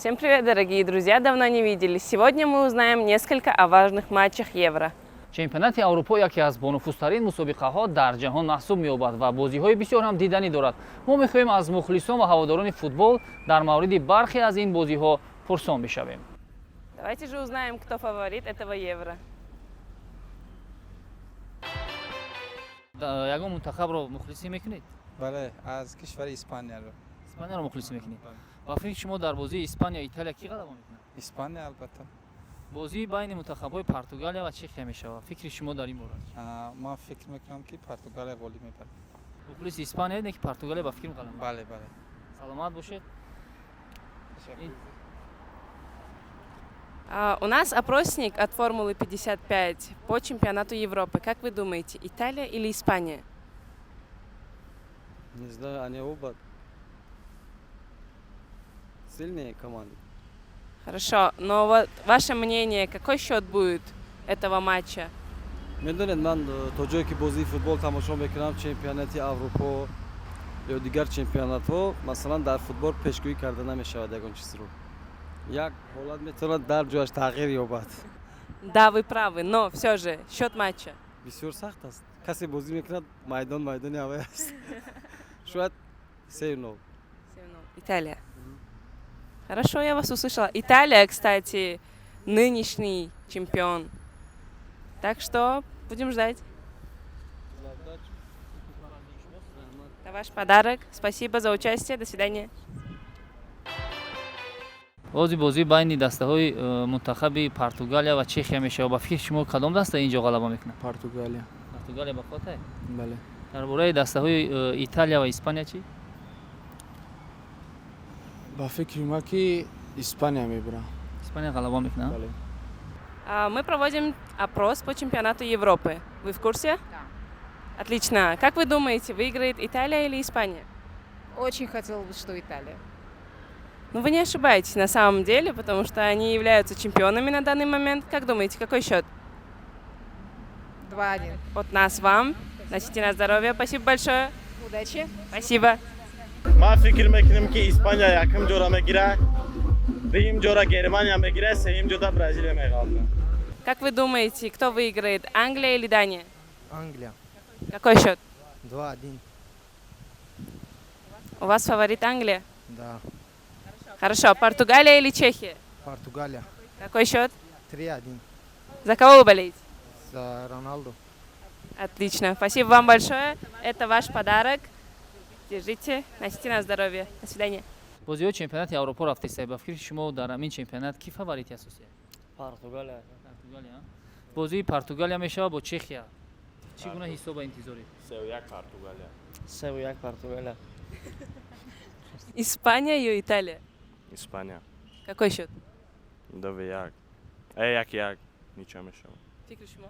Всем привет, дорогие друзья! Давно не виделись. Сегодня мы узнаем несколько о важных матчах Евро. Чемпионати Аврупо яке аз бонуфузтарин мусобиқаҳо дар ҷаҳон маҳсуб меёбад ва бозиҳои бисёр ҳам диданӣ дорад. Мо мехоҳем аз мухлисон ва ҳаводорони футбол дар мавриди бархе аз ин бозиҳо пурсон бишавем. Давайте же узнаем, кто фаворит этого Евро. Ягон мунтахабро мухлисӣ мекунед? Бале, аз кишвари Испанияро. Испанияро мухлисӣ мекунед. Ба фикри шумо, дар бозии Испания Италия кӣ ғалаба мекунад? Испания, албатта. Бозии байни мунтахабҳои Португалия ва Чехия мешавад. Фикри шумо дар ин бора? Ман фикр мекунам, ки Португалия ғолиб мебарад. Мухлиси Испания, не ки Португалия ба фикрам ғалаба. Бале. Саломат бошед. У нас опросник от Формулы 55 по чемпионату Европы. Как вы думаете, Италия или Испания? Не знаю, они оба сильные команды. Хорошо, но вот ваше мнение, какой счет будет этого матча? Медонед, ман то ҷое ки бозии футбол тамошо мекунам, чемпионати Аврупо ё дигар чемпионатҳо, масалан, дар футбол пешгӯӣ карда намешавад ягон чизро. Як ҳолат метавонад дар ҷояш тағйир ёбад. Да, вы правы, но все же счет матча. Бисёр сахт аст. Касе бозӣ мекунад, майдон майдони ҳавай аст. Шояд 3-0. 7-0. Италия. Хорошо, я вас услышала. Италия, кстати, нынешний чемпион. Так что будем ждать. Это ваш подарок. Спасибо за участие. До свидания. Бози бозии байни дастаҳои мунтахаби Португалия ва Чехия мешавад. Ба фикри шумо, кадом даста ин ҷо ғалаба мекунад? Португалия. Португалия ба хотир? Бале. Дар бораи дастаҳои Италия ва Испания чӣ? Ба фикри ман, ки Испания мебурад. Испания ғалаба мекунад? Бале. Мы проводим опрос по чемпионату Европы. Вы в курсе? Да. Отлично. Как вы думаете, выиграет Италия или Испания? Очень хотела бы, что Италия. Ну, вы не ошибаетесь на самом деле, потому что они являются чемпионами на данный момент. Как думаете, какой счет? 2-1. От нас вам. Носите на здоровье. Спасибо большое. Удачи. Спасибо. Ман фикр мекунам, ки Испания якум ҷора мегира, дуюм ҷора Германия мегира, сеюм ҷода Бразилия меғалта. Как вы думаете, кто выиграет, Англия или Дания? Англия. Какой счет? 2-1. У вас фаворит Англия? Да. Хорошо. Португалия или Чехия? Португалия. Какой счет? 3-1. За кого вы болеете? За Роналду. Отлично. Спасибо вам большое. Это ваш подарок. Держите, носите на здоровье. До свидания. Бозиҳои чемпионати Аврупо рафтеста. Ба фикри шумо, дар ҳамин чемпионат ки фаворити асосӣ? Португалия. Португалия. Бозии Португалия мешавад бо Чехия. Чӣ гуна ҳисоба интизорӣ? 3-1 Португалия. 3-1 Португалия. Испания или Италия? Испания. Какой счет? 2-1, 1-1, ничья мешавад. Фикри шумо?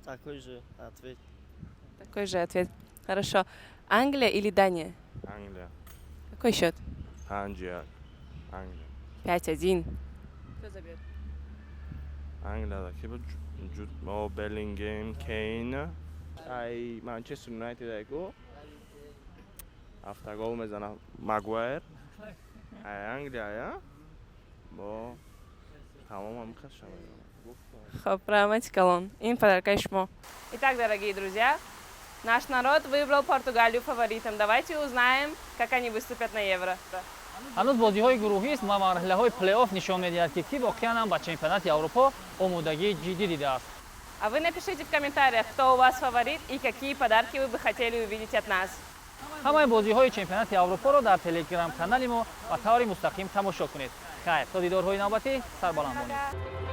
Такой же ответ. Такой же ответ. Хорошо. Англия или Дания? Англия. Какой счет? 5-1 Англия. 5-1. Кто забьет? Англия ки буд? Ҷуд о, Беллингем, Кейн, ай Манчестер Юнайтед айку автогол мезана, Магуайр, ай Англия я бо тамомам каша. Хоп, раҳмати калон. Ин подаркаи шумо. Итак, дорогие друзья, наш народ выбрал Португалию фаворитом. Давайте узнаем, как они выступят на Евро. Ҳанӯз бозиҳои гурӯҳист ва марҳилаҳои плей-офф нишон медиҳад, ки кӣ воқеан ҳам ба чемпионати Аврупо омодагии ҷиддӣ дидааст. А вы напишите в комментариях, кто у вас фаворит и какие подарки вы бы хотели увидеть от нас. Ҳамаи бозиҳои чемпионати Аврупоро дар телеграм-канали мо ба таври мустақим тамошо кунед. Хайр, то дидорҳои навбатӣ, сарбаланд монед. Пока.